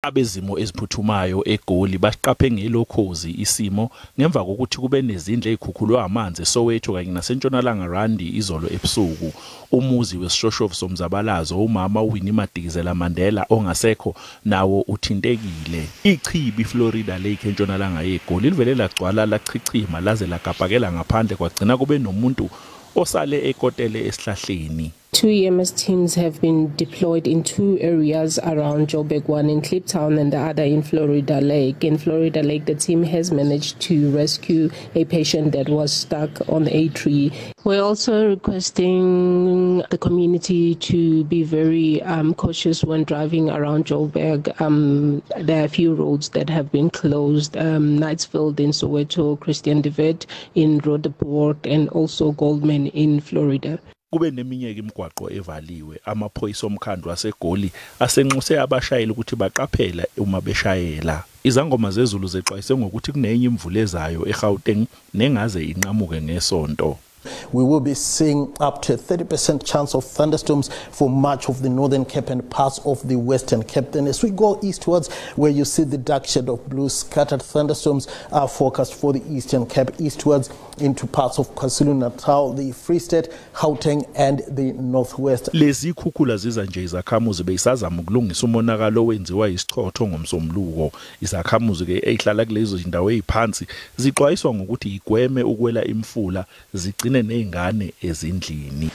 Abezimo eziphuthumayo eGoli basiqaphe ngelokhozi isimo ngemva kokuthi kube nezindlu ezikhukhulwe amanzi eSoweto kanye naseNtshonalanga Randi izolo ebusuku. Umuzi wesishoshovu somzabalazo umama uWinnie Madikizela Mandela ongasekho nawo uthintekile. Ichibi iFlorida Lake eNtshonalanga yeGoli livele lagcwala lachichima laze lagabhakela ngaphandle, kwagcina kube nomuntu osale ekotele esihlahleni. Two EMS teams have been deployed in two areas around Joburg, one in Kliptown and the other in Florida Lake. In Florida Lake, the team has managed to rescue a patient that was stuck on a tree. We're also requesting the community to be very cautious when driving around Joburg. There are a few roads that have been closed, Knightsfield in Soweto, Christian de Wet in Roodepoort, and also Goldman in Florida. Kube neminye imigwaqo evaliwe. Amaphoyisa omkhandlu waseGoli asenxuse abashayeli ukuthi baqaphele uma beshayela. Izangoma zezulu zexwayise ngokuthi kunenye imvula ezayo eGauteng nengaze inqamuke ngesonto. We will be seeing up to a 30% chance of thunderstorms for much of the Northern Cape and parts of the Western Cape. Then as we go eastwards, where you see the dark shade of blue, scattered thunderstorms are forecast for the Eastern Cape, eastwards into parts of KwaZulu-Natal, the Free State, Gauteng and the Northwest. Lezi khukhula ziza nje izakhamuzi beyisazama ukulungisa umonakalo owenziwa isichotho ngomsombuluko. Izakhamuzi ke ezihlala kulezo zindawo eziphansi zixwayiswa ngokuthi igweme ukwela imfula, zigcine nezingane ezindlini.